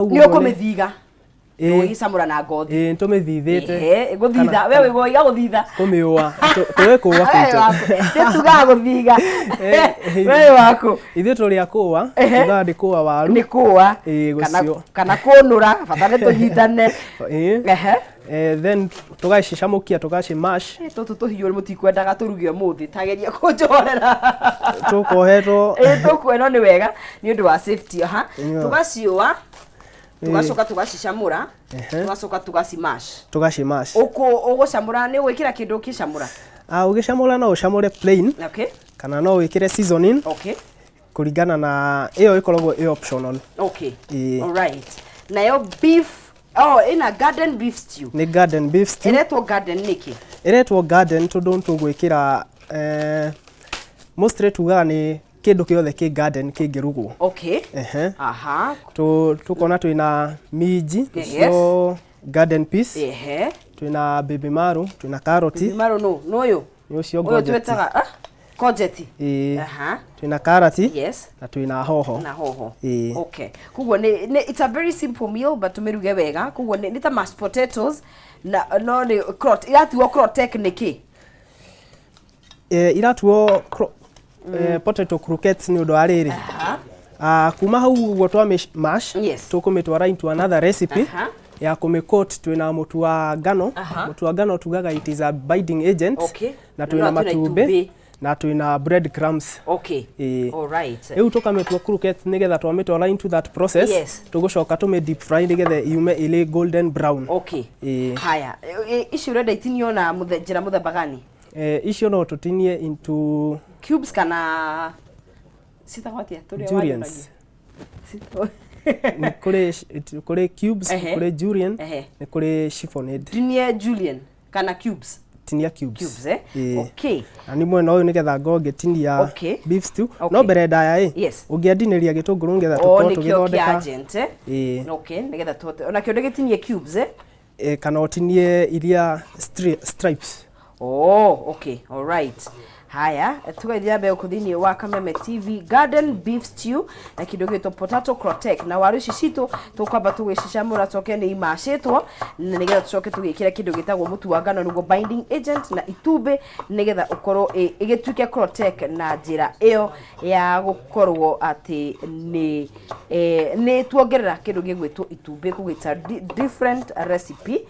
Nĩ ũkũmĩthiga? Ĩĩ. Ũgĩcamũra na ngothi? Ĩĩ, nĩtũmĩthithĩte. Ehe, gũthitha. Kana- We wĩgoiga gũthitha? Kũmĩũa. Tũĩ kũũa We kwitũ. waku nĩ tugaga gũthiga? Eh, We waku? Ithuĩ tũrĩ a kũũa. Ehe. Tugaga nĩ kũũa waru. Nĩ kũa. Ĩĩ, kana gũcio. Kana kũnũra, bata nĩ tũnyitane. Ĩĩ. Ehe. Then tũgacicamũkia, tũgaci mash. Eh, tũtũ tũhiũ mũtikwendaga tũruge ũmũthĩ, tageria kũnjorera. Tũkohetwo. Ĩ, tũkuona nĩ wega nĩ ũndũ wa safety aha. Yeah. Tũgaciũa, tũgacoka tũgacicamũra, tũgacoka tũgacimash. Tũgaci mash. Ũgũcamũra nĩ ũgwĩkĩra kĩndũ ũkĩcamũra? Ah, ũgĩcamũra no ũcamũre plain kana no wĩkĩre seasoning, kũringana na ĩyo ĩkoragwo ĩ optional. Ĩĩ. Alright, nayo beef, oh, ĩna garden beef stew. Nĩ garden beef stew. Ĩretwo garden nĩkĩ? Ĩretwo garden tondũ nĩtũgwĩkĩra mostly tugaga nĩ kĩndũ gĩothe kĩ garden kĩngĩrugwo. Ehe. Tũkona twĩna minji, nĩcio garden peas, twĩna baby maru, twĩna karoti. Maru nũ nũyũ? Nĩ ũcio Ũyũ courgette. Twĩtaga courgette. Ĩĩ. Twĩna karati na twĩna hoho. Na hoho. Ĩĩ. Okay, koguo nĩ it's a very simple meal, but tũmĩruge wega. Koguo nĩ ta mashed potatoes na no nĩ iratuo crotek nĩkĩ? Iratuo potato croquettes nĩ ũndũ wa rĩrĩ. Ah, kuma hau ũguo twa mash, tũkũmĩtwara into another recipe ya kũmĩ coat. Twĩna mũtu wa ngano. Mũtu wa ngano tugaga it is a binding agent. Na twĩna Na twĩna matumbĩ itumbĩ. Na twĩna bread crumbs. Ĩĩ. Rĩu tũkamĩtua croquettes nĩgetha twamĩtwara into that process, tũgũcoka tũmĩ deep fry nĩgetha yume ĩrĩ golden brown. Ĩĩ. Haya, ici ũrenda itinio na njĩra mũthemba gani? Icio no tũtinie into cubes kana citagwo atĩa tũrĩa? Juliens. Nĩ kũrĩ cubes, nĩ kũrĩ julienne, nĩ kũrĩ chiffonade. Tinie julienne kana cubes? Tinia cubes. Cubes, eh? Ĩĩ. Okay. Na nĩ mwena ũyũ nĩgetha ngorwo ngĩtinia beef stew. No mbere ndaya ĩ, ũngĩandinĩria gĩtũngũrũ nĩgetha O tũkorwo nĩkĩo kĩa tũgĩthondeka. agent, eh? Ĩĩ. Okay, nĩgetha tũhote onakĩo ndĩgĩtinie cubes, eh? Ĩ, kana ũtinie iria stripes. Oh, okay, all right. Haya, tũgaithia mbere gũkũ thĩinĩ wa Kameme TV, garden beef stew na kĩndũ gĩtwo potato crotek na waru ici citũ tũkwamba tũgĩcicamũra, coke nĩ imacĩtwo na nĩgetha tũcoke tũgĩkĩre kĩndũ gĩtagwo mũtu wa ngano nĩguo binding agent na itumbĩ nĩgetha ũkorwo ĩgĩtuĩke crotek na njĩra ĩyo ya gũkorwo atĩ nĩ nĩ tuongerera kĩndũ gĩgwĩtwo itumbĩ kũgĩta different recipe.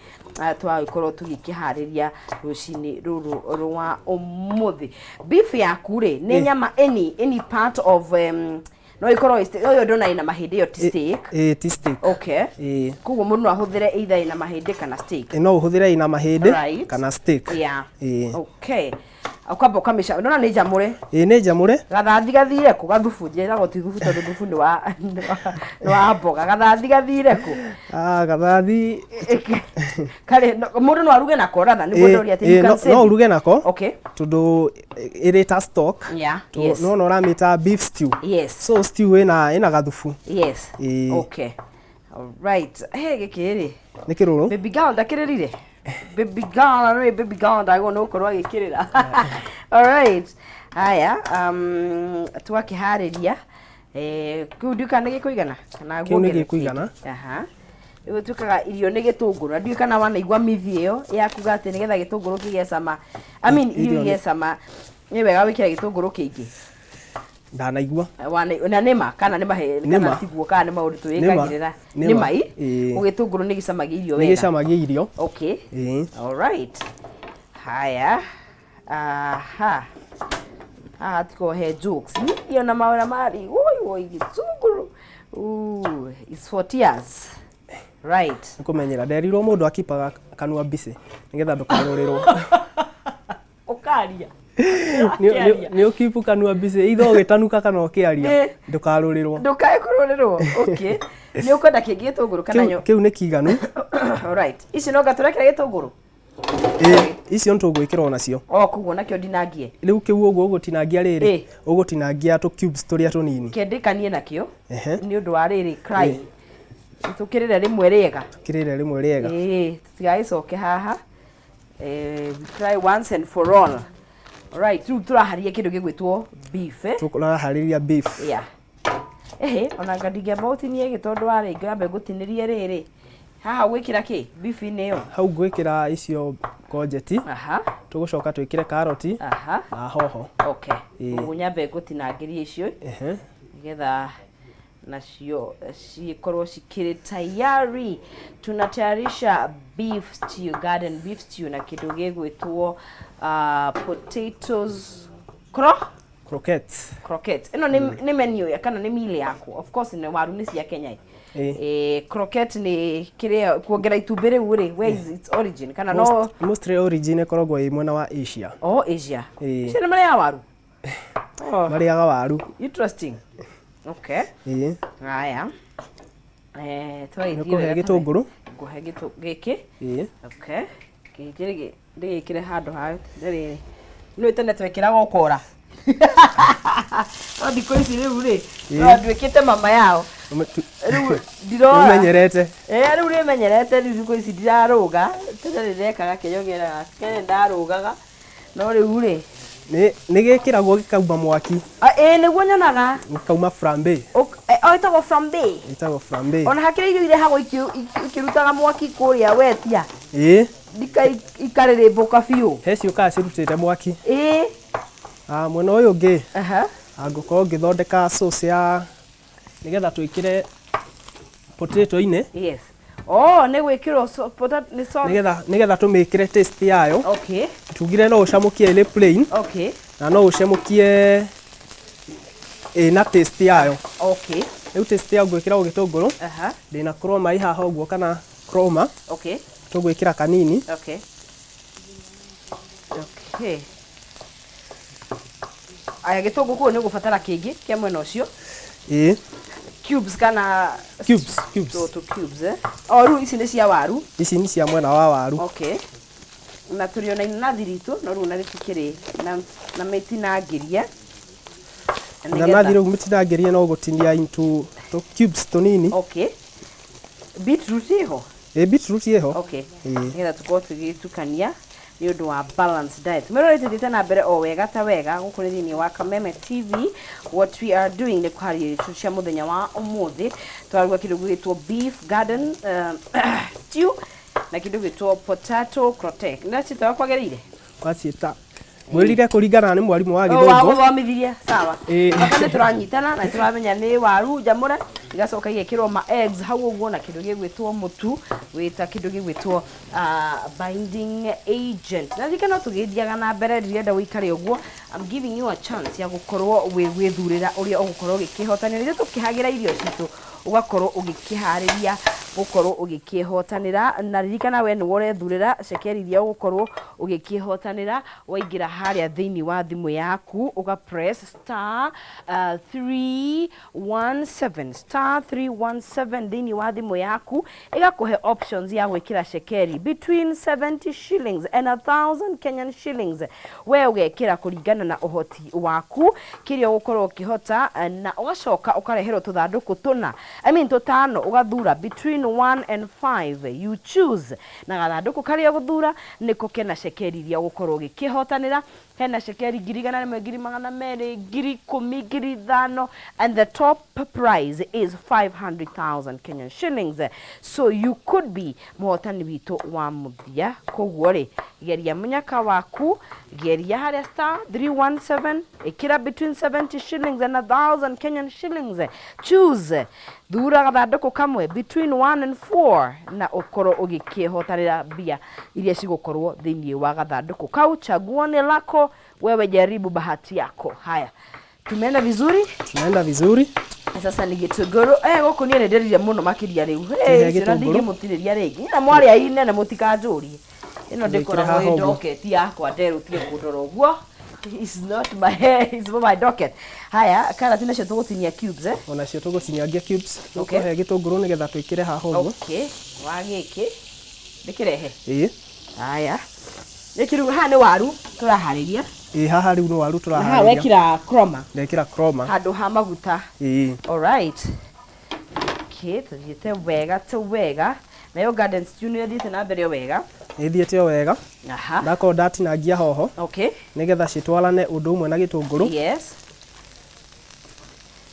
Twagĩkorwo tũgĩkĩharĩria rũcinĩ rũrũ rwa ũmũthĩ. Beef yaku rĩ, nĩ nyama any part of no ĩkorwo ũyũ ndona ĩna mahĩndĩ, ĩyo ti steak? Ĩĩ, ti steak. Ĩĩ. Koguo mũndũ no ahũthĩre either ĩna mahĩndĩ kana steak? Ĩ, no ũhũthĩre ĩna mahĩndĩ kana steak. Ĩĩ. Okay, ũkamba ũkamĩca, ndona nĩ njamũre. Ĩĩ, nĩ njamũre. Gathathi gathire kũ? Gathubu, njĩragwo ti thubu tondũ thubu nĩ wa mboga. Gathathi gathire kũ? Ah, gathathi. Karĩ mũndũ no aruge nako rather nĩguo ndoria atĩ you can save no it. Ũruge nako tondũ ĩrĩ ta stock. Nĩwona ũramĩta beef stew. So stew ĩna gathubu. Ĩĩ. Okay, alright, he gĩkĩ rĩ? Nĩ kĩrũrũ. Baby girl ndakĩrĩrire, baby girl rĩ, baby girl ndagwo nĩ gũkorwo agĩkĩrĩra. Alright, haya, twakĩharĩria, kĩu ndiũĩ kana nĩ gĩkũigana kana Kĩu nĩ nguongerera gĩkũigana. kĩngĩ. Aha. Rĩu ĩtuĩkaga irio nĩ gĩtũngũrũ, na ndiũĩ kana wanaigua mithi ĩyo ya kuga atĩ nĩgetha gĩtũngũrũ kĩgĩe cama, I mean, irio Irio igĩe cama nĩ wega wĩkĩre gĩtũngũrũ kĩingĩ. Ndanaigua. Na nĩma kana nĩ mahe Nĩ kana ma. tiguo kana nĩ maũndũ Nĩ ma. twĩkagĩrĩra? Nĩ Nĩ ma. mai. Ĩĩ. Gĩtũngũrũ nĩ gĩcamagia irio Nĩ wega. gĩcamagia irio. Ĩĩ. Alright, haya, aha, haha tiko he jokes niĩ ona mawĩra marĩ woi woi gĩtũngũrũ. Ooh, it's for tears, right? Nĩ kũmenyera nderirwo mũndũ akipaga kanua mbicĩ nĩgetha ndũkarũrĩrwo. Ũkaria. Nĩ ũkipu kanua mbicĩ either ũgĩtanuka kana ũkĩaria, ndũkarũrĩrwo. Ndũkae kũrũrĩrwo. Okay, nĩ ũkwenda kĩngĩ gĩtũngũrũ kana Kĩu kĩu nĩ kĩiganu. Alright, ici no ngatũrekera gĩtũngũrũ? Ĩĩ, icio nĩ tũgwĩkĩra onacio. O koguo nakĩo ndinangie? Rĩu kĩu ũguo ũgũtinangia rĩrĩ, ũgũtinangia tũ cubes tũrĩa tũnini. Kendĩkanie nakĩo. Nĩ ũndũ wa rĩrĩ cry, tũkĩrĩre rĩmwe rĩega. Kĩrĩre rĩmwe rĩega. Ĩĩ, tũtigagĩcoke haha. We cry once and for all. Alright, rĩu tũraharia kĩndũ gĩgwĩtwo beef, eh? Tũraharĩria beef. Yeah. Ĩhĩ, ona anga ndingĩamba gũtinia gĩ tondũ wa rĩngĩ wambe ngũtinĩrie rĩrĩ. Haha ũgwĩkĩra kĩ? Beef-inĩ ĩyo? Hau ngwĩkĩra icio courgette. Tũgũcoka twĩkĩre karoti na hoho. Okay. Ũguo nyambe ngũtinangĩrie icio. Nĩgetha nacio cikorwo cikĩrĩ tayari. Tunatayarisha beef stew, garden beef stew na kĩndũ gĩgwĩtwo potatoes cro Croquettes. Croquettes. Ĩno nĩ menu ya kana nĩ meal yaku. Of course nĩ waru nĩ cia Kenya. Eh, croquette nĩ kĩrĩa kuongera itumbĩ rĩu rĩ, where is its origin? Kana no Mostly origin ĩkoragwo ĩ mwena wa Asia. Oh, Asia. Icio nĩ marĩaga waru. Oh. Marĩaga waru. Interesting. Okay. Haya. Eh, twagĩthiĩ Nĩũkũhe wega gĩtũngũrũ. Ngũhe gĩkĩ. Okay. Gĩkĩ ndĩgĩkĩre handũ ha rĩrĩ. Nĩ tene twekĩraga ũkora. No thikũ ici rĩu rĩ, no nduĩkĩte mama yao. Rĩu ndirora. Nĩũmenyerete. Eh, rĩu nĩmenyerete rĩu thikũ ici ndirarũga. Tene nĩndekaga kĩnyongeraga, tene ndarũgaga. No rĩu rĩ. Nĩ nĩgĩkĩragwo gĩkauma mwaki. Ĩĩ nĩguo nyonaga. Gĩkauma flambe. O ĩtagwo flambe. Ĩtagwo flambe. Ona hakĩrĩ irio irehagwo ikĩrutaga mwaki kũrĩa wetia. Ĩĩ. Ikarĩrĩmbũka biũ. He ciũkaga cirutĩte mwaki. Ĩĩ. Mwena ũyũ ũngĩ. Ngũkorwo ngĩthondeka sauce ya nĩgetha twĩkĩre potato-inĩ. Yes. Oh, nĩ gwĩkĩrwo nĩ sauce. Nĩgetha tũmĩkĩre taste yayo. Okay. Tugire no ũcamũkie ĩrĩ plain. Okay. Na no ũcamũkie ĩna taste yayo. Okay. Rĩu taste yayo ngwĩkĩra o gĩtũngũrũ. Ndĩna kroma ĩ haha ũguo kana kroma. Okay. Tũgwĩkĩra kanini. Okay. Okay. Aya gĩtũngũrũ kũu nĩ ũgũbatara kĩngĩ kĩa mwena ũcio. Ĩĩ. Cubes kana cubes, cubes. Tũ cubes eh. O rĩu ici nĩ cia waru. Ici nĩ cia mwena wa waru. Okay. Na tũrĩ ona inanathi ritũ no rĩu na rĩtikĩrĩ na mĩtinangĩrie. Inanathi rĩu mĩtinangĩrie no gũtinia into tũ cubes tũnini. Okay. Beetroot ĩho? Ĩ beetroot ĩho. Okay. Nĩgetha tũkorwo tũgĩtukania nĩ ũndũ wa balanced diet. Mwĩrore tũthiĩte na mbere o wega ta wega gũkũ nĩ thĩinĩ wa Kameme TV. What we are doing nĩ kũharĩria irio cia mũthenya wa ũmũthĩ. Tũraruga kĩndũ gĩgwĩtwo beef garden stew na kĩndũ gĩgwĩtwo potato croquette. Nĩ ciĩtagwo kwagĩrĩire? Waciĩta. Mwĩrire kũringana nĩ mwarimũ wa gĩthũngũ. Wagũthomithirie, sawa. Bata nĩ tũranyitana na tũramenya nĩ waru njamũre, igacoka igekĩrwo ma eggs hau ũguo na kĩndũ gĩgwĩtwo mũtu, wĩta kĩndũ gĩgwĩtwo binding agent. Na ririkana tũgĩthiaga na mbere, ndirenda ũikare ũguo. I'm giving you a chance ya gũkorwo wĩ gwĩthurĩra ũrĩa ũgũkorwo ũgĩkĩhotanĩra. Ithuĩ tũkĩhagĩra irio citũ, ũgakorwo ũgĩkĩharĩria gũkorwo ũgĩkĩhotanĩra. Na ririkana we nĩwe ũrethurĩra cekeri iria ũgũkorwo ũgĩkĩhotanĩra. Waingĩra harĩa thĩinĩ wa thimũ yaku, ũga press star 317, star 317 thĩinĩ wa thimũ yaku, ĩgakũhe options ya gwĩkĩra cekeri between 70 shillings and 1000 Kenyan shillings. We ũgekĩra kũringana na ũhoti waku kĩrĩa ũgũkorwo ũkĩhota, na ũgacoka ũkareherwo tũthandũkũ tũna, I mean tũtano, ũgathura between 1 and 5, you choose, na gathandũkũ karĩa ũgũthura nĩko kena cekeri iria ũgũkorwo ũgĩkĩhotanĩra. Hena cekeri ngiri igana rĩmwe, ngiri magana merĩ, ngiri ikũmi, ngiri ithano, and the top prize is 500,000 Kenyan shillings. So you could be mũhotani witũ wa mũthia. Koguo rĩ, geria mũnyaka waku, geria harĩa star 317, ĩkĩra between 70 shillings and 1000 Kenyan shillings. Choose, thura gathandũkũ kamwe between 1 and 4 na ũkorwo ũgĩkĩhotanĩra mbia iria cigũkorwo thĩinĩ wa gathandũkũ kau. Chaguo ni lako, wewe jaribu bahati yako. Haya, tumeenda vizuri? Tunaenda vizuri. Sasa ni gĩtũngũrũ. Gũkũ niĩ nĩndĩrire mũno makĩria rĩu. Kĩrĩa Icio na gĩtũngũrũ? ndingĩmũtirĩria rĩngĩ. Na mwarĩ a inene mũtikanjũrie. Ĩno Wĩkĩre ndĩkoragwo haha ĩ ũguo. docket yakwa, nderũtige kũndora ũguo. It's not my hair, it's not my docket. Haya, karati nacio tũgũtinia cubes, eh? Onacio tũgũciningia cubes. Okay. Tũkũhe gĩtũngũrũ nĩgetha twĩkĩre haha ũguo. Okay, wa gĩkĩ. Ndĩkĩrehe? Ĩĩ. Haya. Gĩkĩ rĩu haha nĩ waru tũraharĩria. Ĩĩ, haha rĩu nĩ waru Na haha tũraharĩria. wekĩra croma. Ndekĩra croma. Handũ ha maguta. Ĩĩ. All right. Okay, tũthiĩte wega tu wega. Nayo garden stew nĩ ĩthiĩte na mbere o wega. Ĩthiĩte o wega. Ndakorwo ndatinangia hoho. Okay. Nĩgetha citwarane ũndũ ũmwe na gĩtũngũrũ. Yes.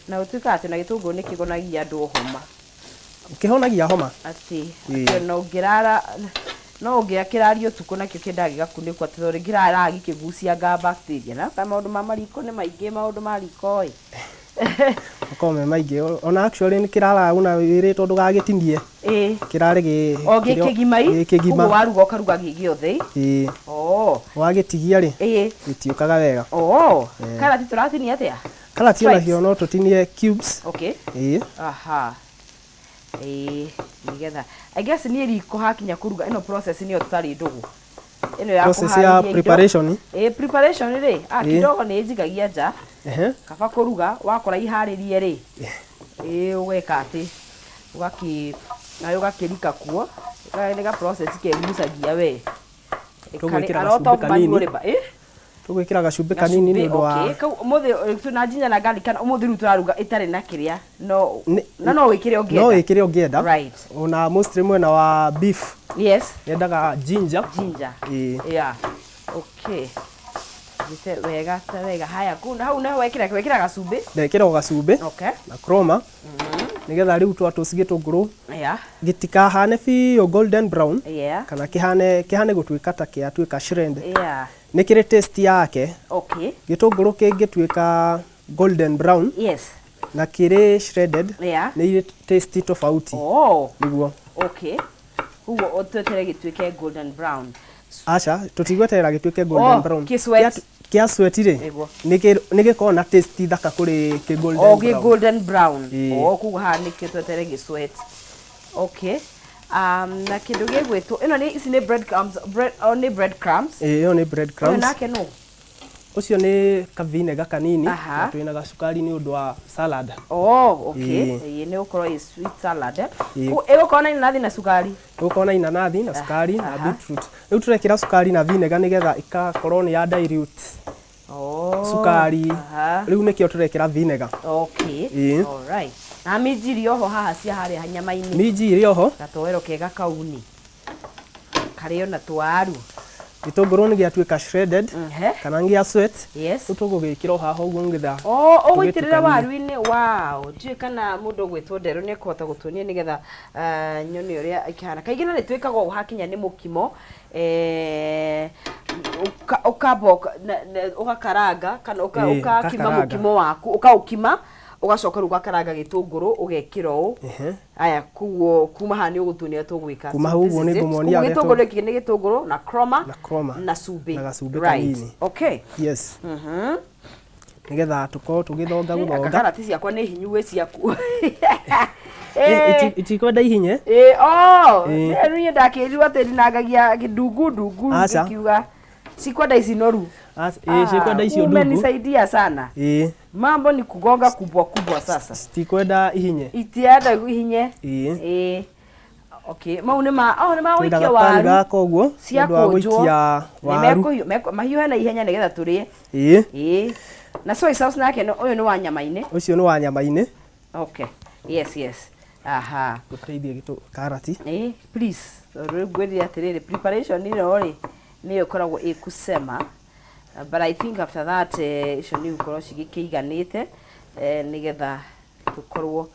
Na gũtuĩka atĩ na gĩtũngũrũ nĩ kĩgonagia andũ homa. Kĩhonagia homa. Atĩ atĩ ona ũngĩrara no ũngĩakĩraria ũtukũ nakĩo kĩendaga gĩgakunĩkwo atĩ tondũ kĩraraga gĩkĩgucianga bacteria. Na ta maũndũ ma mariko nĩ maingĩ, maũndũ ma riko ĩ. Makoragwo me maingĩ. Ona actually nĩ kĩraraga ona wĩrĩtwo ndũgagĩtinie. Kĩrarĩ gĩ O gĩ kĩgima i? Gĩ kĩgima. Koguo waruga ũkaruga gĩ gĩothe i? Ĩĩ. Oh. Wagĩtigia rĩ, gĩtiũkaga wega. Oh. Karati tũratinia atĩa? Karati onacio no tũtinie cubes. Okay. Ĩĩ. Aha. Ĩĩ, nĩgetha I guess niĩ riko hakinya kũruga ĩno process nĩyo tũtarĩ ndũgũ. Ĩno ya Process ya kũharĩria indo. preparation. Ĩĩ, preparation rĩ, ah, kidogo nĩ ĩnjigagia nja. Kaba kũruga wakora iharĩrie rĩ, ĩĩ ũgeka atĩ ũgakĩ nawe ũgakĩrika kuo. Nĩ ga process kegucagia we. Tũgwĩkĩra A lot gacumbĩ of manual kanini. labour. Ĩ? Tũgwĩkĩra gacumbĩ kanini nĩ ũndũ wa Okay, kau ũmũthĩ twĩna ginger na garlic kana ũmũthĩ rĩu tũraruga ĩtarĩ na kĩrĩa no Nĩ- na no wĩkĩre ũngĩenda. No wĩkĩre ũngĩenda. Right. Ona mostly mwena wa beef Yes. yendaga ginger. Ginger. Ĩĩ. Yeah. Okay. Gĩte wega ta wega. Haya, kuu hau naho wekĩra wekĩra gacumbĩ. Ndekĩra o gacumbĩ Okay. na croma nĩgetha rĩu twatũci gĩtũngũrũ Yeah. gĩtikahane biũ golden brown Yeah. kana kĩhane kĩhane gũtuĩka ta kĩatuĩka shred. Yeah. Nĩ kĩrĩ taste yake. Okay. Gĩtũngũrũ kĩngĩtuĩka golden brown Yes. na kĩrĩ shredded Yeah. nĩ irĩ taste tofauti. Oh. Nĩguo. Okay. Koguo tweterere gĩtuĩke golden brown. Aca, tũtigweterera gĩtuĩke golden Oh, brown. kĩ sweat. Kĩa sweat rĩ, Nĩguo. nĩ gĩkoragwo na taste thaka kũrĩ kĩ golden Oh, gĩ brown. golden brown. Ĩĩ. Oh, koguo haha nĩkĩo tweterere gĩ sweat. Okay. Na kĩndũ gĩgwĩtwo ĩno nĩ ici nĩ bread crumbs, bread, oh, nĩ bread crumbs. Ĩĩ, ĩyo nĩ bread Ũyũ crumbs. nake nũ? Ũcio nĩ kavinega kanini Aha. na twĩna gacukari nĩ ũndũ wa salad. Oh, okay. Ĩĩ. Ĩĩ, nĩ gũkorwo ĩ sweet salad. Eh? Ĩĩ. Ĩgũkorwo na inanathi na cukari. Gũkorwo na inanathi na cukari na aha. beetroot. Rĩu tũrekĩra cukari na vinegar nĩgetha ĩgakorwo nĩ ya dilute Oh. cukari. Aha. Rĩu nĩkĩo tũrekĩra vinegar. Okay. Ĩĩ. All right. Na minji irĩ oho haha cia harĩa nyama-inĩ. Minji irĩ oho. Gatoero kega kauni. Karĩo na twaru. Gĩtũngũrũ nĩ gĩatuĩka shredded Ehe. kana gĩa sweat. Yes. Rĩu tũgũgĩkĩra o haha ũguo nĩgetha Oh, ũgũitĩrĩra tũgĩtukanie. waru-inĩ. Wow. Ndiũĩ kana mũndũ ũgwĩtwo Nderũ nĩ ekũhota gũtuonia nĩgetha nyone ũrĩa ĩkĩhana. Kaingĩ na nĩ twĩkaga ũũ hakinya nĩ mũkimo. Ũkamba ũgakaranga kana Ĩĩ, ũkakima ũgakaranga. mũkimo waku, ũkaũkima, ũgacoka rĩu ũgakaranga gĩtũngũrũ ũgekĩra ũũ. Aya, koguo kuma haha nĩ ũgũtuonia tũgwĩka. Kuma So hau this ũguo is nĩ it. ngũmuonia Koguo ũrĩa gĩtũngũrũ gĩkĩ nĩ gĩtũngũrũ na croma Na croma. na cumbĩ. Na gacumbĩ Right. kanini. Okay. Yes. Nĩgetha tũkorwo tũgĩthonga Anga gũthonga. karati ciakwa nĩ hinyu gwĩ ciaku. Itikwenda ihinye. Ĩĩ, oh, Ĩĩ. rĩu niĩ ndakĩrirwo atĩ ndinangagia kĩndungu ndungu Aca. ngĩkiuga cikwenda ici noru. Ĩĩ, cikwenda icio ndungu. Umenisaidia sana. Ĩĩ. Mambo ni kugonga kubwa kubwa sasa. Citikwenda ihinye. Itienda ihinye. Ĩĩ. Ĩĩ. Okay, mau nĩ ma oh nĩ ma Twĩna gũikia gapani waru. gaka ũguo Cia nĩ ũndũ wa kũnjwo. gũikia Nĩ waru. mahiũhe na ihenya nĩgetha tũrĩe. Ĩĩ. Ĩĩ. Na soy sauce nake ũyũ nĩ wa nyama-inĩ. Ũcio nĩ wa nyama-inĩ. Okay. Yes, yes. Aha. Gũteithia gĩtũ karati. Ĩĩ, please. Tondũ rĩu ngwĩrire atĩrĩrĩ, preparation ĩno rĩ, nĩyo ĩkoragwo ĩ kusema. But I think after that icio nĩ igũkorwo cigĩkĩiganĩte nĩgetha tũkorwo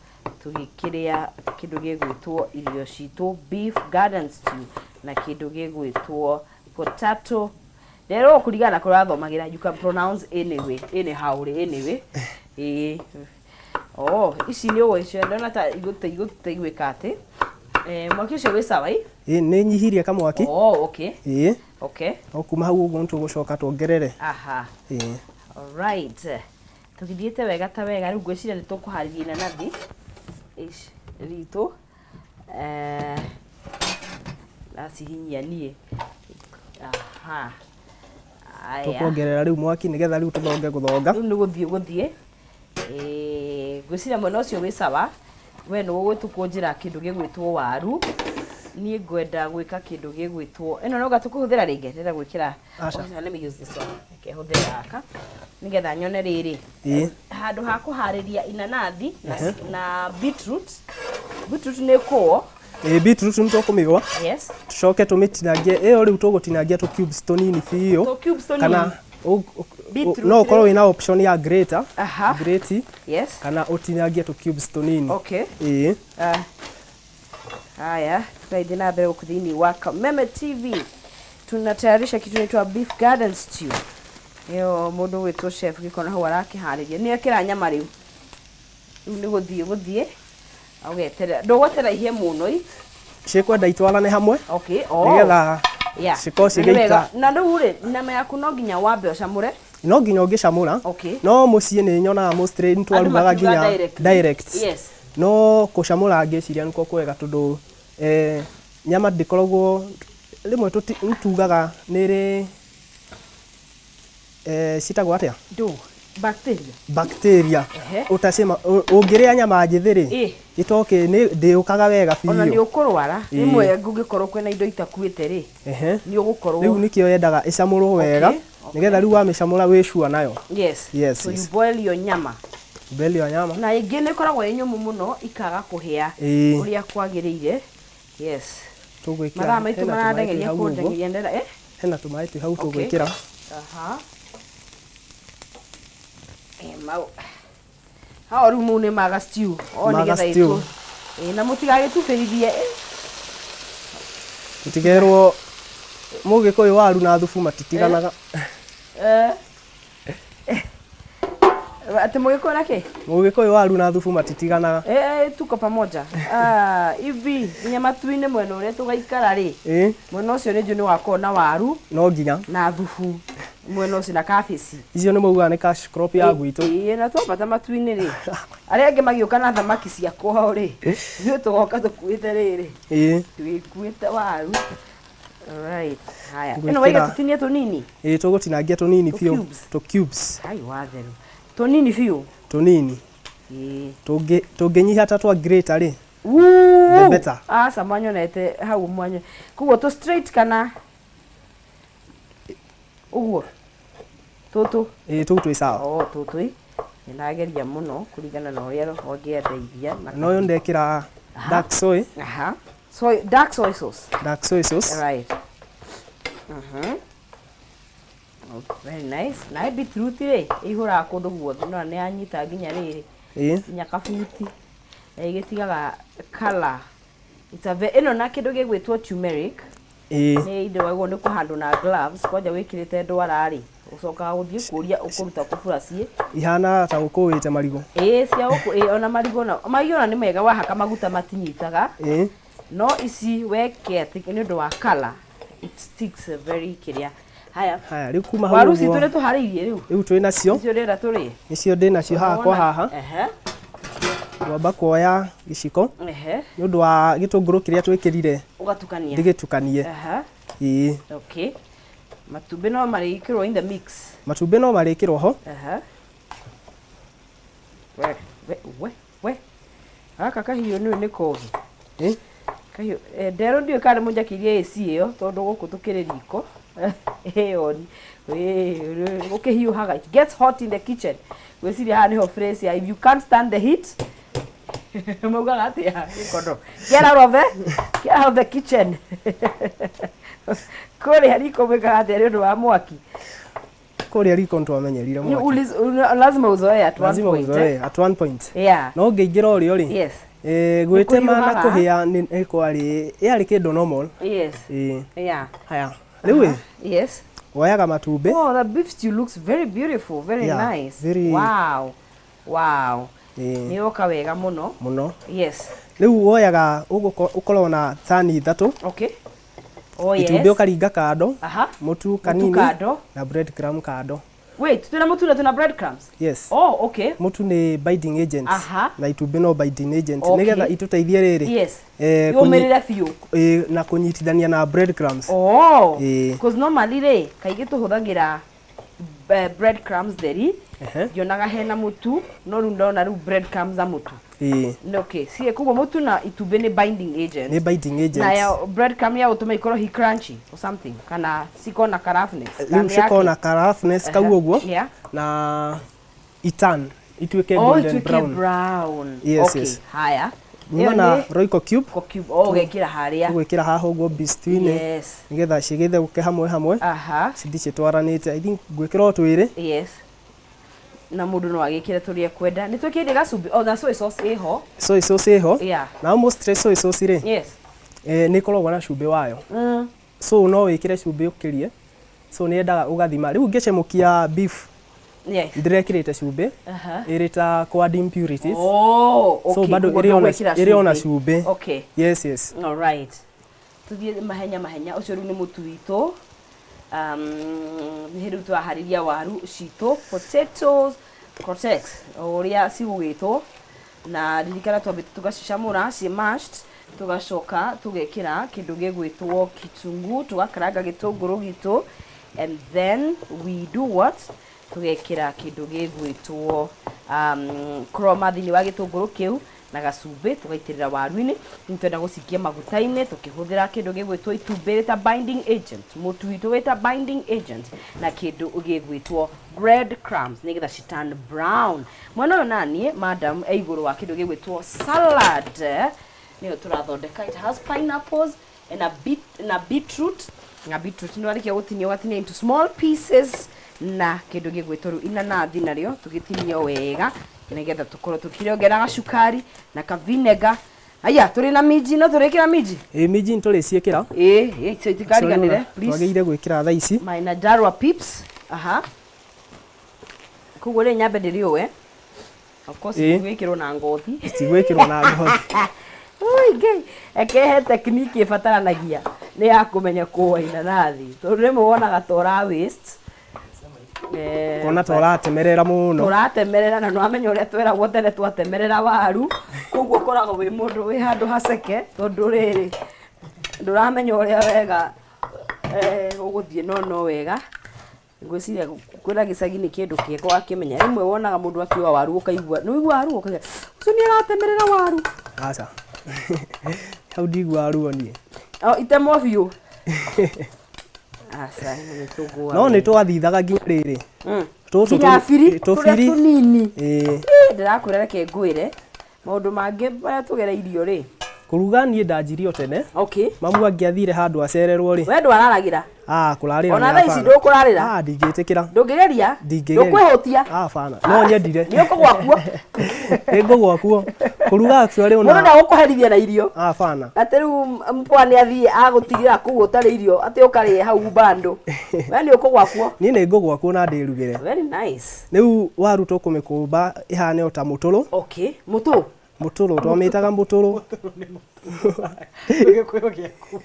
tũgĩkĩrĩa kĩndũ gĩgwĩtwo irio citũ beef garden stew na kĩndũ gĩgwĩtwo potato. Rero kũringana na kũrĩa ũrathomagĩra, you can pronounce anyway, anyhow rĩ, anyway. Ĩĩ. Oh, ici nĩ ũgũciona ndona ta igũte igwĩka atĩ. Mwaki ũcio wĩ sawa ĩ? Ĩĩ, nĩ nyihirie kamwaki. Oh, okay. Ĩĩ. Okay. No kuma hau ũguo nĩtũgũcoka tuongerere. Aha. Ĩĩ. All right. Tũgĩthiĩte wega ta wega rĩu ngwĩciria nĩ tũkũharĩria inanathi ici ritũ. Ndacihinyia niĩ. Aha. Aya. Tũkuongerera rĩu mwaki nĩgetha rĩu tũthonge gũthonga. Rĩu nĩ gũthiĩ gũthiĩ. Ngwĩciria mwena ũcio wĩ sawa. We nĩ ũgũtũkũnjĩra kĩndũ gĩgwĩtwo waru. Niĩ ngwenda gwĩka kĩndũ gĩgwĩtwo ĩno no gatũkũhũthĩra rĩngĩ ndĩrenda gwĩkĩra. Aca. Okay, let me use this one. Reke hũthĩre gaka nĩgetha nyone rĩrĩ. Ĩĩ. Handũ ha kũharĩria inanathi na beetroot. Beetroot nĩ kũo. Ĩĩ, beetroot nĩ tũkũmĩgwa. Yes. Tũcoke tũmĩtinangie. Ĩyo rĩu tũgũtinangia tũ cubes tũnini biũ. Tũ cubes tũnini. Kana Beetroot No ũkorwo rĩu. wĩna option ya grater, grate, kana ũtinangie tũ cubes tũnini. Ĩĩ. Ah. Haya, tutaithiĩ na mbere gũkũ thĩinĩ wa Kameme TV. Tunatayarisha kitu inaitwa beef garden stew. Ĩyo mũndũ gwĩtwo chef gĩkona hau arakĩharĩria. Nĩ ekĩra nyama rĩu. Rĩu nĩ gũthiĩ gũthiĩ. Ũgeterera. Ndũgweterera ihĩe mũno i. Cikwenda itwarane hamwe nĩgetha cikorwo Na nĩ wega. cigĩita. Na rĩu rĩ, nyama yaku no nginya wambe ũcamũre. No nginya ũngĩcamũra. No mũciĩ nĩ nyonaga mostly nĩ twarugaga Andũ makiuga nginya directly. direct. No kũcamũra ngĩciria nĩkuo kwega tondũ nyama ndĩkoragwo rĩmwe nĩ tugaga nĩ ĩrĩ citagwo atĩa? Ndũ, bacteria. Bacteria. Ũtacĩma ũngĩrĩa nyama njĩthĩ rĩ, ĩtoke nĩ ndĩũkaga wega Ona nĩ biũ. ũkũrwara. Rĩmwe ngũngĩkorwo kwĩna indo itakuĩte rĩ, nĩ ũgũkorwo. Rĩu nĩkĩo yendaga ĩcamũrwo wega, nĩgetha rĩu wamĩcamũra wĩ sure nayo. Yes. Yes, So yes. you boil your nyama. Boil your nyama. Na ĩngĩ nĩ ĩkoragwo ĩ nyũmũ mũno ikaga kũhĩa ũrĩa kwagĩrĩire. Yes. Tũgwĩkĩra Mathaa maitũ hena tũmaĩ twĩ marandengeria hau ũguo. kũndengeria ndera. Hena tũmaĩ twĩ hau tũgwĩkĩra. Mau. Hao rĩu mau nĩ maga stew. O Maga nĩgetha stew. ĩtũ. Na mũtigagĩtubĩrithie. Mũtikerwo mũgĩkũyũ waru na thubu matitiganaga. Atĩ mũgĩkũyũ na kĩ? Mũgĩkũyũ waru na thubu matitiganaga. Tuko pamoja. Hivi nginya matu-inĩ mwena ũrĩa tũgaikara rĩ. Mwena ũcio nĩ njũĩ nĩ wakorwo na waru. No nginya. Na thubu. Mwena ũcio na kabici. Icio nĩ maugaga nĩ cash crop ya gwitũ. Na twambata matu-inĩ rĩ. Arĩa angĩ magĩũka na thamaki cia kwao rĩ. Ithuĩ tũgoka tũkuĩte rĩrĩ. Tũgĩkuĩte waru. Alright. Haya. Ĩno waiga tũtinie tũnini? Tũgũtinangia tũnini Tũ biũ. cubes. Tũ cubes. Hai watheru. Tũnini biũ? Tũnini. Tũngĩnyiha ta twa grater rĩ. Woo! The better. Aca mwanyonete hau mwanya. Koguo tũ straight kana ũguo? Tũtũ? Tũu twĩ sawa. Oh, tũtũ ĩ. Nĩndageria mũno kũringana na ũrĩa roho angĩandeithia. Na ũyũ ndekĩra dark soy. Soy, dark soy sauce. Dark soy sauce. Right. Oh, very nice. Na beetroot rĩ, ĩihũraga kũndũ guothe, no nĩ yanyita nginya rĩrĩ. Nginya kabuti. Na ĩgĩtigaga color. It's a ĩno na kĩndũ gĩgwĩtwo turmeric. Nĩ indo wagwo nĩ kũhandwo na gloves, kwanja wĩkĩrĩte ndwara rĩ, ũcokaga gũthiĩ kũria ũkũruta kũ brush. Ihana ta ũkũĩte marigũ. Cia gũkũ, ona marigũ na, marigũ ona nĩ mega wahaka maguta matinyitaga. No ici weke atĩ nĩ ũndũ wa color, it sticks very kĩrĩa. Haya. Haya, rĩu kuma hau Waru ũguo. citũ nĩ tũharĩirie rĩu. Rĩu twĩ nacio. Icio ndĩrenda tũrĩe. Nĩcio ndĩ nacio haha kwa haha. Ngwamba kuoya gĩciko. Nĩ ũndũ wa gĩtũngũrũ kĩrĩa twĩkĩrire. Ũgatukania. Ndĩgĩtukanie. Matumbĩ no marĩkĩrwo in the mix. Matumbĩ no marĩkĩrwo ho. We, we, we, we. Gaka kahiũ nĩ nĩ kogi. Kahiũ, nderwo ndiũĩ kana nĩ mũnjakĩirie AC ĩyo tondũ gũkũ tũkĩrĩ riko. Ĩyo, gũkĩhiũhaga. It gets hot in the kitchen. Gwĩciria haha nĩho phrase ya if you can't stand the heat. Maugaga atĩa gĩkondo? Get out of the, get out of the kitchen. Kũrĩa riko mwĩkaga atĩa nĩ ũndũ wa mwaki? Kũrĩa riko nĩtwamenyerire Ni mwaki. lazima uzoee at one Lazima point, uzoee at one point. No ũngĩingĩra ũrĩo rĩ, gwĩtema na Nĩkũhiũhaga. kũhĩa nĩ kwarĩ, yarĩ kĩndũ normal. Haya. Rĩu ĩ, woyaga matumbĩ. Oh, the beef stew looks very beautiful, very Yeah, nice. very Wow. Wow. Nĩ yoka wega mũno. Mũno. Yes. Rĩu woyaga ũkorwo na thani ithatũ. Oh, yes. Itumbĩ ũkaringa kando. Mũtu kanini. Mũtu kando. Na bread crumb kando. Wait, twĩna mũtu na twĩna bread crumbs? Yes. Oh, okay. Mũtu nĩ binding agent. Na itumbĩ no binding agent. Nĩgetha itũteithie rĩrĩ. Yes. Yũmĩrĩre biũ. Na kũnyitithania na bread crumbs. Oh. Because normally rĩ, kaingĩ tũhũthagĩra bread crumbs theri. Ndionaga hena mũtu, no rĩu ndona rĩu bread crumbs na mũtu. Nĩ okay. Sie, koguo mũtu na itumbĩ nĩ binding agent. Nĩ binding agent. Na ya bread crumb ya gũtũma ikorwo hi crunchy or something, kana cikorwo na ka roughness. Rĩu Kana cikorwo na yake. ka roughness kau ũguo. Na itan ituĩke Oh, golden ituĩke brown. brown. Yes, Okay, yes. Haya. Nyuma Ĩyo na nĩ Royco cube. Royco cube. Oh, ũgekĩra harĩa. Ũgwĩkĩra haha ũguo beef stew-inĩ nĩgetha cigĩtheũke hamwe hamwe, cithiĩ citwaranĩte. I think ngwĩkĩra o twĩrĩ. Yes, na mũndũ no agĩkĩre tũrĩa ekwenda. Nĩ twĩkĩrire gacumbĩ o na soy sauce ĩho. Soy sauce ĩho. Na mostly soy sauce rĩ, nĩ ĩkoragwo na cumbĩ wayo. So no wĩkĩre cumbĩ ũkĩrie. So nĩ yendaga ũgathima. Rĩu ngĩcemũkia beef ndĩrekĩrĩte cumbĩ ĩrĩ ta kũ add impurities. Oh, okay. So bado Koguo ĩrĩ ona ndũgwĩkĩra ĩrĩ ona cumbĩ. cumbĩ. Yes. All right. Tuthiĩ mahenya mahenya, ũcio rĩu nĩ mũtu witũ. Nĩ hĩndĩ rĩu tũraharĩria waru citũ, potatoes croquettes, o ũrĩa cigũgĩtwo. Na ririkana twambĩte tũgacicamũra ciĩ mashed, tũgacoka tũgekĩra kĩndũ gĩgwĩtwo kitunguu, tũgakaranga gĩtũngũrũ gitũ, and then we do what? Tũgekĩra kĩndũ gĩgwĩtwo croma thĩinĩ wa gĩtũngũrũ kĩu na gacumbĩ, tũgaitĩrĩra waru-inĩ. Rĩu twenda gũcikia maguta-inĩ tũkĩhũthĩra kĩndũ gĩgwĩtwo itumbĩ rĩta binding agent, mũtu witũ wĩta binding agent, na kĩndũ gĩgwĩtwo bread crumbs nĩgetha ci turn brown. Mwena ũyũ naniĩ madam e igũrũ wa kĩndũ gĩgwĩtwo salad, nĩyo tũrathondeka. It has pineapples and a bit, na beetroot, na beetroot nĩ warĩkia gũtinia ũgatinia into small pieces, na kĩndũ gĩgwĩtwo rĩu inanathi narĩo tũgĩtinio wega nĩgetha tũkorwo tũkĩrĩongera gacukari na ka vinegar. Aya, tũrĩ na minji, no tũrĩkĩra minji. Ĩ, minji nĩ tũrĩciĩkĩra. Ĩ icio itikariganĩre, please. Twagĩrĩire gwĩkĩra thaa ici. My Nyandarua pips. Aha, koguo rĩ nyambe ndĩrĩũe, of course. Itigwĩkĩrwo na ngothi. Itigwĩkĩrwo na ngothi. Ui, Ngai, ekehe technique ĩbataranagia nĩ ya kũmenya kũũa inanathi, tondũ rĩmwe wonaga ta ũra waste. Kona ta ũratemerera mũno. Tũratemerera, na nĩwamenya ũrĩa tweragwo tene twatemerera waru, koguo ũkoragwo wĩ mũndũ wĩ handũ haceke, tondũ rĩrĩ ndũramenya ũrĩa wega ũgũthiĩ, no wega ngwĩciria kwĩna gĩcagi nĩ kĩndũ kĩega wakĩmenya. Rĩmwe wonaga mũndũ akiuga waru ũkaigua nĩ ũigua waru ũkauga ũcio nĩ aratemerera waru. Aca, hau ndiguaga ruo niĩ. O itemwo biũ, aca, ĩno nĩ tũngũa. No nĩ twathithaga nginya rĩrĩ tũtũ. Nginya biri tũrĩa tũbiri tũnini. Ĩĩ. Ndĩrakwĩra, reke ngwĩre maũndũ mangĩ marĩa tũgereirio rĩ. Kũruga niĩ ndanjirie o tene. Mamu angĩathire handũ acererwo rĩ, We ndwararagĩra? Ah, kũrarĩra. Ona Nĩ thaa ici hapana. ndũkũrarĩra? Ah, ndingĩtĩkĩra. Ndũngĩgeria? Ndingĩgeria. Ndũkwĩhũtia? Ah, bana, no nyendire. Nĩ ũkũgwa kuo. Nĩ ngũgwa kuo kũruga actually. Mũndũ Ona ndagũkũherithia na irio. Ah, bana. Atĩ rĩu mpwa nĩ athiĩ agũtigĩra kũu ũtarĩ irio, atĩ ũkarĩe hau bando, we nĩ ũkũgwa kuo. Niĩ nĩ ngũgwa kuo na ndĩrugĩre. Very nice. Rĩu waru tũkũmĩkũmba ĩhane o ta mũtũrũ. Okay, mũtũ. Mũtũrũ, twamĩtaga mũtũrũ. Gĩkũyũ gĩaku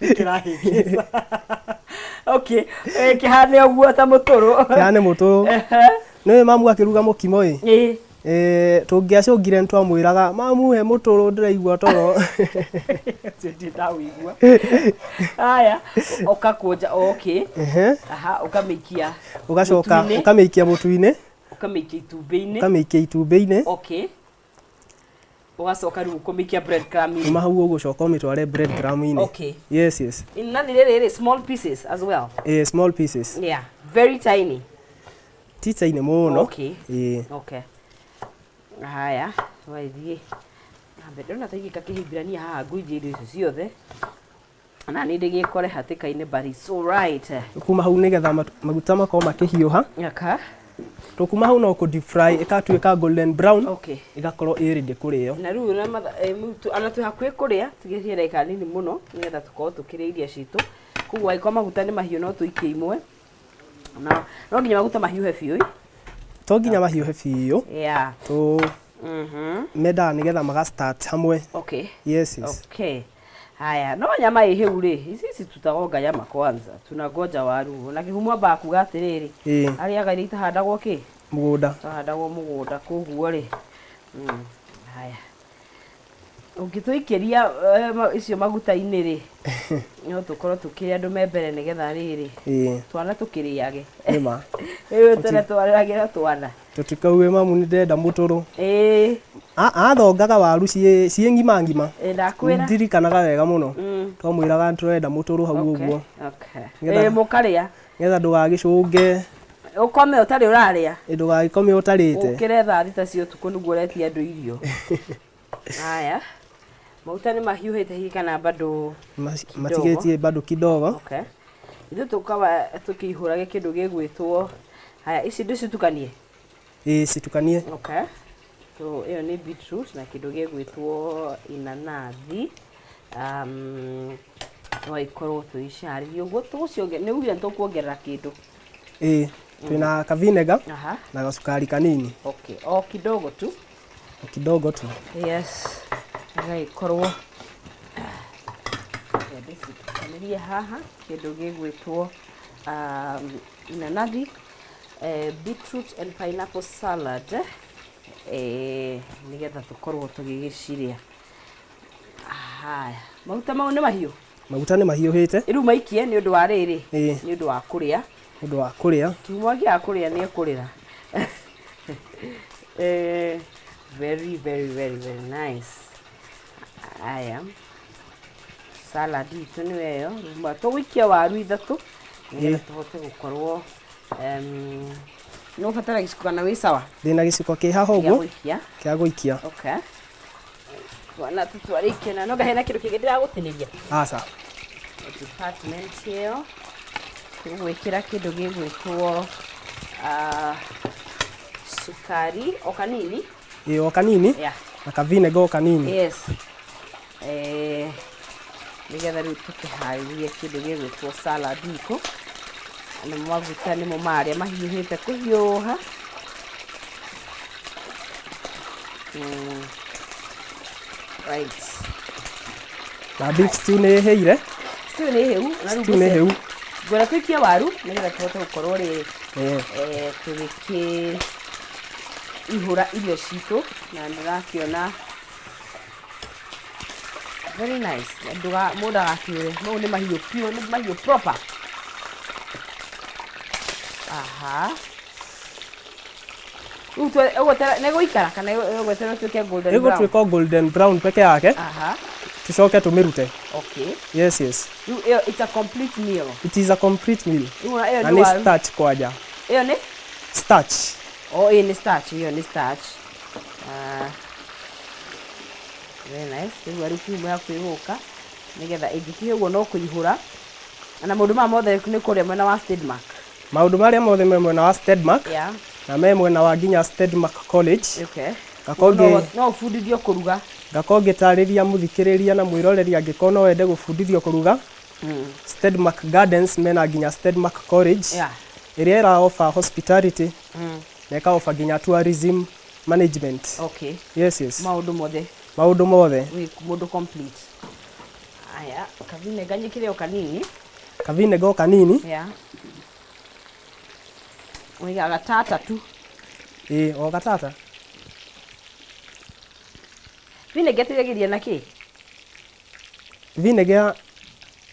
nĩkĩrahĩngĩca. Okay, kĩhane ũguo ta mũtũrũ. Kĩhane mũtũrũ. Nĩũĩ mamu akĩruga mũkimo ĩ, tũngĩacũngire nĩ twamwĩraga, "Mamu, he mũtũrũ, ndĩraigua toro." Ũcio ndirĩ ndawĩigua. Haya, ũkakũnja, okay. Aha, ũkamĩikia Ũgacoka mũtu-inĩ. Ũkamĩikia mũtu-inĩ. Ũkamĩikia itumbĩ-inĩ. Ũkamĩikia itumbĩ-inĩ. Okay, ũgacoka rĩu ũkũmĩikia bread crumb-inĩ. Kuma hau ũgũcoka ũmĩtware bread crumb-inĩ. Yes. Inanathi rĩrĩ rĩ small pieces as well. Small pieces. Yeah, very tiny. Ti tiny mũno. Ĩĩ. Okay, haya, twaithiĩ nambe. Ndĩrona ta igĩka kĩhibirania haha ngũinjia irio icio ciothe na nĩ ndĩgĩkore hatĩka-inĩ, but it's all right. Kuma hau nĩgetha maguta makorwo makĩhiũha, tũkuma hau no kũ deep fry ĩgatuĩka golden brown, ĩgakorwo ĩ ready kũrĩo. Na rĩu na ona twĩ hakuhĩ kũrĩa, tigĩtie ndagĩka nini mũno nĩgetha tũkorwo tũkĩrĩa irio citũ. Koguo angĩkorwo maguta nĩ mahiũ, no tũikie imwe, na no nginya maguta mahiũhe biũ ĩ? To nginya mahiũhe biũ. Tũ mendaga nĩgetha maga start hamwe. Yes. Okay, haya, no nyama ĩ hĩu rĩ, ici tutagonga nyama kwanza, tunangoja waru na kĩhumo ambaga kuga atĩrĩrĩ, arĩaga iria itahandagwo kĩ? Mũgũnda. Itahandagwo mũgũnda. Koguo rĩ, haya, ũngĩtũikĩria icio maguta-inĩ rĩ, no tũkorwo tũkĩrĩa andũ me mbere, nĩgetha rĩrĩ twana tũkĩrĩage. Nĩma. Rĩu tene twarĩagĩra twana. Tũtikauge, "Mamu, nĩ ndĩrenda mũtũrũ." Athongaga waru ciĩ ng'ima ng'ima. Ndakwĩra. Ndirikanaga wega mũno. Twamwĩraga nĩ tũrenda mũtũrũ hau ũguo. Mũkarĩa. Nĩgetha ndũgagĩcũnge. Ũkome ũtarĩ ũrarĩa. Ndũgagĩkome ũtarĩte. Ũkĩre thaa 6 cia ũtukũ nĩguo ũretie andũ irio. Haya. Maguta nĩ mahiũhĩte hihi kana bado? Kidogo. Matigĩtie bado kidogo. Okay. Ithuĩ tũkawa tũkĩihũrage kĩndũ gĩgwĩtwo haya ici ndĩcitukanie. Ĩĩ, citukanie. Okay. So ĩyo nĩ beetroot na kĩndũ gĩgwĩtwo inanathi. No ikorwo tũgĩciharĩria ũguo tũgũcionge nĩ ugire nĩ tũkuongerera kĩndũ. Ĩĩ, twĩna kavinega na gacukari kanini. Okay. O kidogo tu. O kidogo tu. Yes. Gagĩkorwo ndĩcitukanĩrie haha kĩndũ gĩgwĩtwo inanathi, beetroot and pineapple salad, nĩgetha tũkorwo tũgĩgĩcirĩa. Haya, maguta mau nĩ mahiũ? Maguta nĩ mahiũhĩte. Rĩu maikie nĩ ũndũ wa rĩrĩ? Ĩĩ. Nĩ ũndũ wa kũrĩa. Nĩ ũndũ wa kũrĩa. Kiumo gĩa kũrĩa nĩ ekũrĩra. Very very very very nice. Aya, salad itũ nĩ ĩyo. Rĩu tũgũikia waru ithatũ nĩgetha tũhote gũkorwo nĩ ũbatara gĩciko kana wĩ sawa? Ndĩna gĩciko kĩ haha gĩa ũguo gũikia. Kĩa gũikia. Okay. Twana tũtwarĩkie na no hena kĩndũ kĩngĩ ndĩragũtinĩria? Aca. Department ĩyo tũgwĩkĩra kĩndũ gĩgwĩtwo cukari o kanini. Ĩĩ, o kanini. Na kavinega o kanini. Yes, nĩgetha rĩu tũkĩharĩrie kĩndũ gĩgwĩtwo salad itũ. Na maguta nĩmo marĩa mahiũhĩte kũhiũha. Right. Na beef stew nĩ ĩhĩire. Stew nĩ hĩu na rĩu Stew nĩ hĩu. Ngwenda tũikie waru nĩgetha tũhote gũkorwo rĩrĩ tũgĩkĩ ihũra irio citũ na ndĩrakĩona very nice. Ndũga mũndũ agakĩũre mau nĩ mahiũ piũ, nĩ mahiũ proper. Aha, rĩu ũgweterera nĩ gũikara kana ũgweterera ĩtuĩke golden brown? Ĩgũtuĩka golden brown peke yake. Tũcoke tũmĩrute. Yes. Rĩu ĩyo it's a complete meal. It is a complete meal. Rĩu ĩyo Na nĩ nĩ waru. Starch kwanja. Ĩyo nĩ Starch. Oh, ĩyo nĩ starch, ĩyo nĩ starch. Ah, very nice. Rĩu waru kiumo yaku ĩgũka nĩgetha ĩngĩkinya ũguo no kũihũra. Na maũndũ maya mothe nĩ kũrĩa mwena wa Stedmark. Maũndũ marĩa mothe me mwena wa Stedmark na me mwena wa nginya Stedmark College. Ngakorwo No ũbundithio kũruga. Ngakorwo ngĩtarĩria mũthikĩrĩria na mwĩroreri angĩkorwo no wende gũbundithio kũruga, Stedmark Gardens mena nginya Stedmark College ĩrĩa ĩra offer hospitality na ĩka offer nginya tourism management. Yes. Maũndũ mothe. Maũndũ mothe. Wĩ mũndũ complete. Aya, kavinega nyĩkĩre o kanini. Kavinega o kanini. Yeah. Ũigaga gatata tu. Ĩĩ, o gatata. Vinegar ĩteithagĩrĩria na kĩ? Vinegar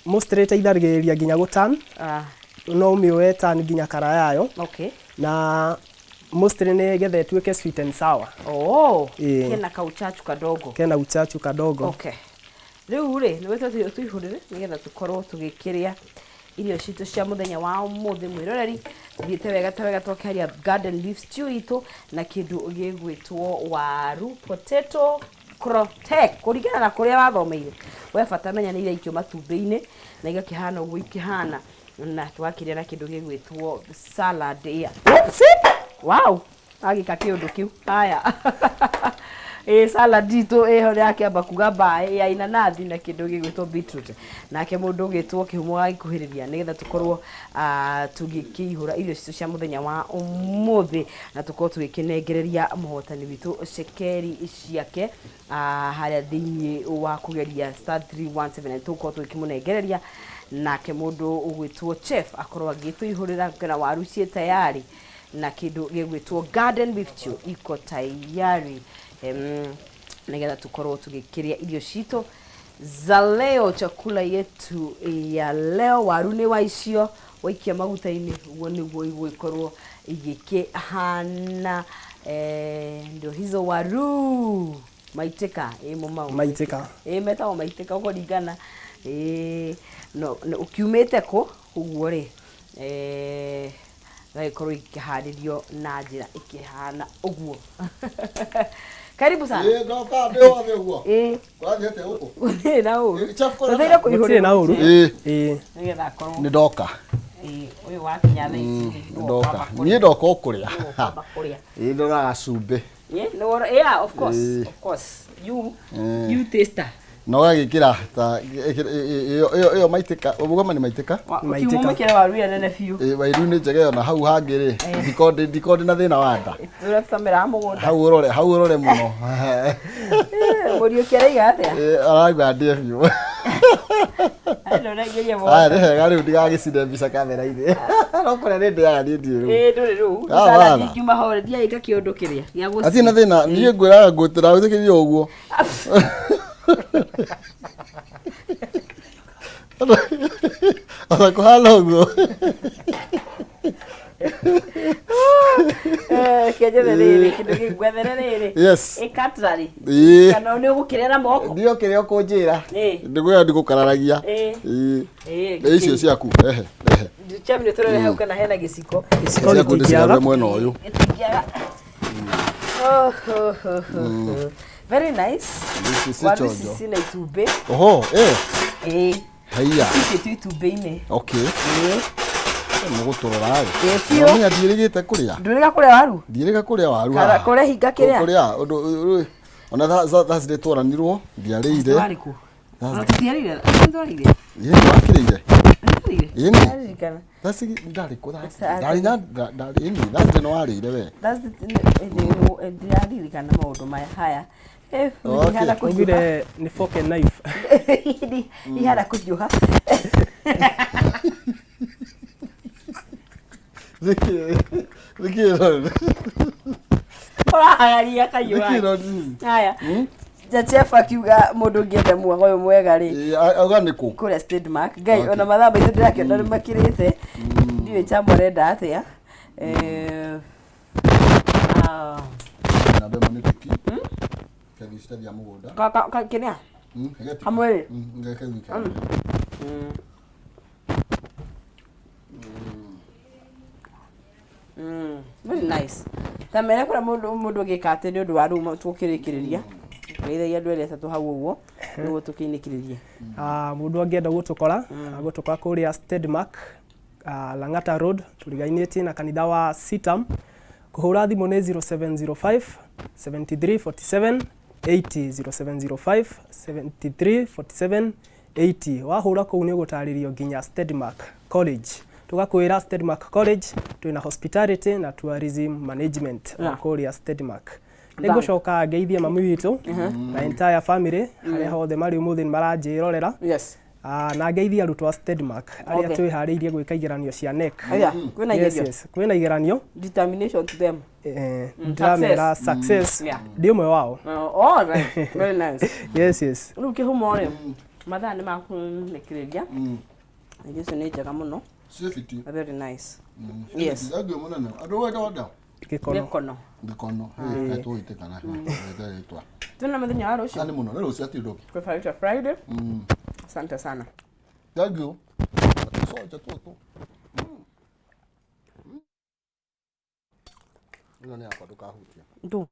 mostly ĩteithagĩrĩria nginya gũ turn. No ũmĩoe turn nginya kara yayo. Na mostly nĩ getha ĩtuĩke sweet and sour. Oh, Ĩĩ. kena kauchachu kadogo. Kena uchachu kadogo. Okay. Rĩu rĩ, nĩ wĩtwo tũihũrĩre nĩgetha tũkorwo tũgĩkĩrĩa irio citũ cia mũthenya wa ũmũthĩ. Mwĩroreri, tũthiĩte wega ta wega twakĩharia garden beef stew itũ na kĩndũ gĩgwĩtwo waru potato croquette kũringana na kũrĩa wathomeire. We bata menya nĩ iraikio matumbĩ-inĩ na igakĩhana ũguo ikĩhana na twakĩrĩa na kĩndũ gĩgwĩtwo salad ya. Oops! Wow! Agĩka kĩũndũ kĩu. Haya. Ĩ salad itũ ĩho yakĩamba kuga mbaĩ ya inanathi na kĩndũ gĩgwĩtwo beetroot. Nake mũndũ ũgĩtwo kĩhumo gagĩkuhĩrĩria nĩgetha tũkorwo tũgĩkĩihũra irio citũ cia mũthenya wa ũmũthĩ na tũkorwo tũgĩkĩnengereria mũhotani witũ cekeri ciake harĩa thĩinĩ wa kũgeria *317 tũgũkorwo tũgĩkĩmũnengereria nake mũndũ ũgwĩtwo chef akorwo agĩtũihũrĩra na waru ciĩ tayari na kĩndũ gĩgwĩtwo garden beef stew iko tayari, nĩgetha tũkorwo tũgĩkĩrĩa irio citũ za leo, chakula yetu ya leo. Waru nĩ wa icio waikia maguta-inĩ ũguo nĩguo igũgĩkorwo igĩkĩhana. Ndio hizo waru maitĩka ĩ mũmau. Maitĩka. Ĩ metagwo maitĩka ũkũringana ĩ no ũkiumĩte kũ ũguo rĩ, gagĩkorwo ikĩharĩrio na njĩra ĩkĩhana ũguo. Karibu sana. Ĩĩ ndoka ndĩ hothe ũguo. Ĩĩ. Kũrathiĩ atĩa gũkũ? Gũtirĩ na ũru. Ĩĩ, chef kũrĩa. Tũthaire Gũtirĩ na kũihũrĩrwo. ũru. Ĩĩ Ĩĩ. Nĩgetha akorwo nĩ ndoka. ĩĩ, ũyũ wakinya thaa ici rĩ, Nĩ nĩwe ndoka. ũkwamba kũrĩa. Niĩ ndoka o kũrĩa. Nĩwe ũkwamba kũrĩa. Ĩĩ ndoraga gacumbĩ. Yeah, no, yeah, of course, Ĩĩ. of course. You, you taster. Na ũgagĩkĩra ta ĩyo ĩyo ĩyo maitĩka, ũguo nĩ maitĩka. Maitĩka. Ũkiumũkĩra waru ĩrĩa nene biũ. Ĩĩ wairu nĩ njega ĩyo na hau hangĩ rĩ, ndiko ndĩ na thĩna wa nda. Ũrĩa tũcamĩraga mũgũnda. Hau ũrore mũno. Mũriũki araiga atĩa? Ĩĩ arauga ndĩe biũ. Ndũraingĩria Aya mũgũnda. nĩ hega rĩu ndigagĩcine mbica kamera-inĩ. No kũrĩa nĩ ndĩaga niĩ ndiĩ rĩu. Ĩĩ ndũrĩ rĩu. Ah, Salad bana. ingiuma ho rĩ, ndiaĩka kĩũndũ kĩrĩa gĩa gũcina. Hatirĩ na thĩna, niĩ ngwĩraga ngwĩtĩra wĩtĩkĩrie ũguo. Ona kũhana ũguo. Eh, kĩenjethe rĩrĩ, kĩndũ gĩkĩ ngwethere rĩrĩ. Yes. Ĩ cutlery. Ĩĩ. Kana nĩ ũgũkĩrĩa na moko? Ndio kĩrĩa ũkũnjĩra. Ĩĩ. Ndĩkwĩra ndikũkararagia. Ĩĩ. Ĩĩ. Ĩĩ. Nĩ icio ciaku. Ehe, ehe. Chef nĩ tũrore hau kana hena gĩciko. Gĩciko Ciaku gĩtingĩaga. ndĩcigarũre mwena ũyũ. Gĩtingĩaga. Oh, ho, ho, ho, ho. Very nice. Ici ci Waru ici chonjo. cina itumbĩ. Oho, eh. Ĩĩ. Haiya. Cikĩtio itumbĩ-inĩ. Okay. Ĩĩ. Mũgũtũrora rĩ. Ĩĩ, biũ. Nomenya ndiĩrĩgĩte kũrĩa. Ndũrĩga kũrĩa waru? Ndiĩrĩga kũrĩa waru Kana haha. kũrĩa hinga kĩrĩa? Kũrĩa ũndũ ona Thursday twaranirwo ndiarĩire. Warĩ kũ? Ona tũtiarĩire. Nĩtwarĩire. Ĩĩ nĩwakĩrĩire. Nĩtwarĩire. Ĩĩ nĩ. Ndirikana. Thursday ndarĩ kũ Thursday. Ndarĩ na ndarĩ ĩĩ Thursday nĩwarĩire we. Ndiraririkana maũndũ maya haya. Eh, Okay. ihana kũhiũha. Augire nĩ fork and knife. Ihana kũhiũha. Nĩkĩ nĩkĩ Ũrahagaria kahiũ nĩkĩ no Haya. Chef akiuga mũndũ ũngĩenda mwago ũyũ mwega rĩ Ĩĩ auga nĩ kũ? kũrĩa Stedmark. Ngai Okay. ona mathaa maitũ ndĩrakĩona nĩ makĩrĩte. Ndiũĩ chama ũrenda atĩa. Eh, ah, Namba ĩmwe nĩ tiki. Kethi citathia mũgũnda. kĩrĩa? He tiki. Hamwe rĩ? Ngeke wiki. Very nice. Ta mere kũrĩa mũndũ mũndũ ũngĩka atĩ nĩ ũndũ wa rĩu tũkĩrĩkĩrĩria. Ngeithagia andũ erĩ atatũ hau ũguo nĩguo tũkĩinĩkĩrĩrie. Mũndũ angĩenda gũtũkora agũtũkora kũrĩa Stedmark, Lang'ata Road, tũriganĩtie na kanitha wa Sitam. Kũhũra thimũ nĩ 0705 73 47 80, 0705 73 47 80. Wahũra kũu nĩ ũgũtarĩrio nginya Stedmark College. Tũgakwĩra Stedmark College twĩna hospitality na tourism management Yeah. kũrĩa Stedmark. Nĩngũcoka ngeithie mami witũ na entire family harĩa hothe marĩ ũmũthĩ nĩ maranjĩrorera. Yes. Na ngeithie arutwo a Stedmark arĩa Othe. twĩharĩirie gwĩka igeranio cia KNEC. Aya, kwĩna Yes, igerio. yes. Kwĩna igeranio. Determination to them. Ndĩramera success. Yeah. Ndĩ ũmwe wao. Oh, all right. Very nice. Yes. Rĩu kĩhumo rĩ, mathaa nĩ makũnĩkĩrĩria. Irio icio nĩ njega mũno. Safety. Very nice. Yes. Thank you mũnene. Andũ wenda wenda. Gĩkono. Gĩkono. Gĩkono. Tũgĩtĩkana. Rĩtwa. Tuna mũthenya wa rũciũ. Nĩ mũno. Nĩ rũciũ hatirĩ ũndũ ũngĩ. Kũbarĩtwo Friday. Asante sana. Thank you. Tũcoje tũtũ. Ĩno nĩ yakwa ndũkahutie. Ndu.